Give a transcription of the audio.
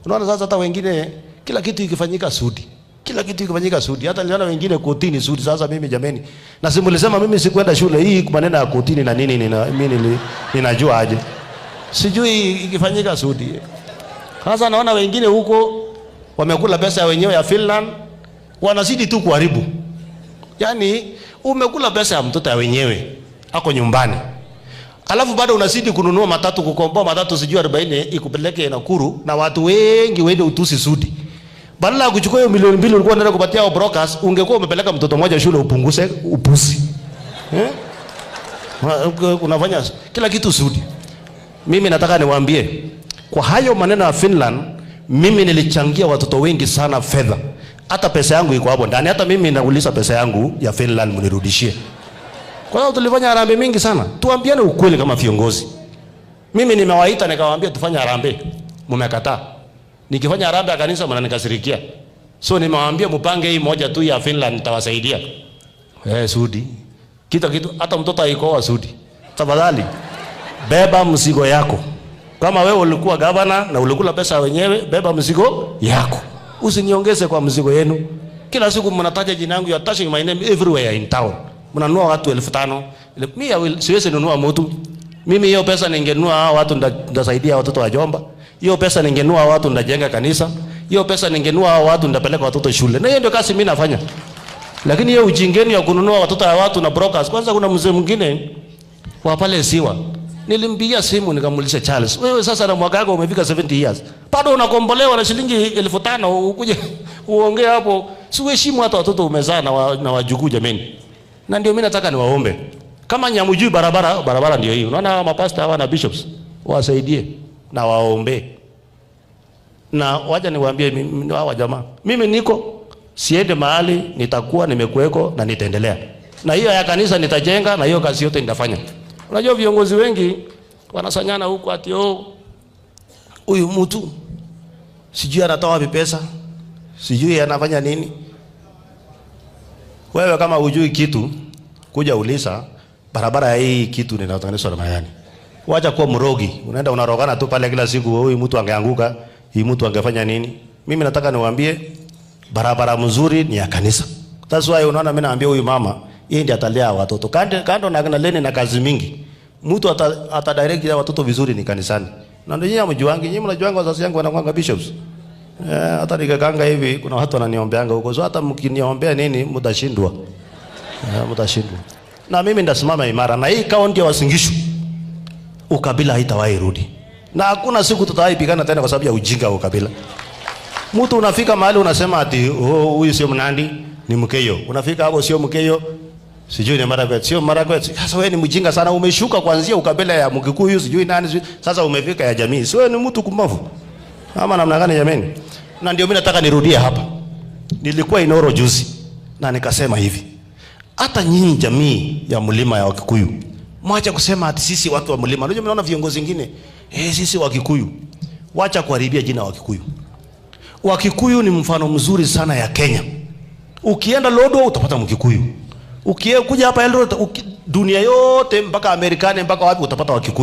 Unaona sasa hata wengine kila kitu ikifanyika Sudi. Kila kitu ikifanyika Sudi. Hata niliona wengine kotini Sudi. Sasa mimi jameni, na si mlisema mimi sikwenda shule hii maneno ya kotini na nini mimi ninajua aje. Sijui ikifanyika Sudi. Sasa naona wengine huko wamekula pesa wenyewe ya Finland, wanazidi tu kuharibu. Yaani umekula pesa ya mtoto wenyewe ako nyumbani. Alafu bado unazidi kununua matatu, kukomboa matatu sijui 40 ikupeleke Nakuru na watu wengi wende utusi Sudi. Badala ya kuchukua hiyo milioni 2 ulikuwa unaenda kupatia hao brokers, ungekuwa umepeleka mtoto mmoja shule upunguse upusi. Eh? Unafanya kila kitu Sudi. Mimi nataka niwaambie kwa hayo maneno ya Finland, mimi nilichangia watoto wengi sana fedha. Hata pesa yangu iko hapo ndani. Hata mimi nauliza pesa yangu ya Finland mnirudishie. Kwa hiyo tulifanya harambee mingi sana. Tuambiane ukweli kama viongozi. Mimi nimewaita nikawaambia tufanye harambee. Mmekataa. Nikifanya harambee ya kanisa mnanikasirikia. So nimewaambia mpange hii moja tu ya Finland nitawasaidia. Sudi. Kitu hata mtoto haikoa Sudi. Tafadhali beba mzigo yako. Kama wewe ulikuwa gavana na ulikula pesa wenyewe, beba mzigo yako. Usiniongeze kwa mzigo yenu. Kila siku mnataja jina langu, you are touching my name everywhere in town. Mnanunua watu 5,000. Mimi siwezi nunua mtu. Mimi hiyo pesa ningenunua watu ndasaidia watoto wa Jomba. Hiyo pesa ningenunua watu ndajenga kanisa. Hiyo pesa ningenunua watu ndapeleka watoto shule. Na hiyo ndio kazi mimi nafanya. Lakini hiyo ujingeni ya kununua watoto wa watu na brokers. Kwanza kuna mzee mwingine wa pale Siwa. Nilimpigia simu nikamuuliza, Charles, wewe sasa na mwaka wako umefika 70 years. Bado unakombolewa na shilingi 5,000 ukuje uongee hapo. Si uheshimu hata watoto umezaa na wajukuu jameni. Na ndio mimi nataka niwaombe. Kama nyamujui barabara, barabara ndio hii. Unaona hawa mapasta hawa na bishops wasaidie na waombe. Na wacha niwaambie hawa jamaa, mimi niko siende mahali, nitakuwa nimekuweko na nitaendelea. Na hiyo ya kanisa nitajenga na hiyo kazi yote nitafanya. Unajua viongozi wengi wanasanyana huko ati oh, huyu mtu sijui anatoa wapi pesa, sijui anafanya nini. Wewe kama hujui kitu, kuja uliza barabara ya hii kitu ninatengenezwa na mayani. Wacha kuwa mrogi, unaenda unarogana tu pale kila siku, huyu mtu angeanguka, hii mtu angefanya nini? Mimi nataka niwaambie barabara mzuri ni ya kanisa. That's why unaona mimi naambia huyu mama, yeye ndiye atalea watoto. Kando na leni na kazi mingi. Mtu ata direct ya watoto vizuri ni kanisani. Na ndio nyinyi mjuangi, nyinyi mnajuanga wazazi yangu wanakuanga bishops. Hata nikakanga hivi kuna watu wananiombeanga huko. So hata mkiniombea nini mtashindwa. Mtashindwa. Na mimi ndasimama imara na hii kaunti ya Uasin Gishu ukabila haitawahi rudi. Na hakuna siku tutawahi pigana tena kwa sababu ya ujinga wa ukabila. Mtu unafika mahali unasema ati oh, huyu sio Mnandi, ni Mkeyo. Unafika hapo sio Mkeyo, sijui ni Marakwet, sio Marakwet. Sasa wewe ni mjinga sana, umeshuka kuanzia ukabila ya Mkikuyu, sijui nani, sijui. Sasa umefika ya jamii. Sio, ni mtu kumbavu. Ama namna gani jameni? Na ndio mimi nataka nirudie hapa. Nilikuwa Inoro juzi na nikasema hivi. Hata nyinyi jamii ya mlima ya Wakikuyu, mwacha kusema ati sisi watu wa mlima. Unajua mnaona viongozi wengine, sisi Wakikuyu. Wacha kuharibia jina Wakikuyu. Wakikuyu ni mfano mzuri sana ya Kenya. Ukienda Lodwar utapata Mkikuyu. Ukikuja hapa Eldoret, dunia yote mpaka Amerikani mpaka wapi utapata Wakikuyu.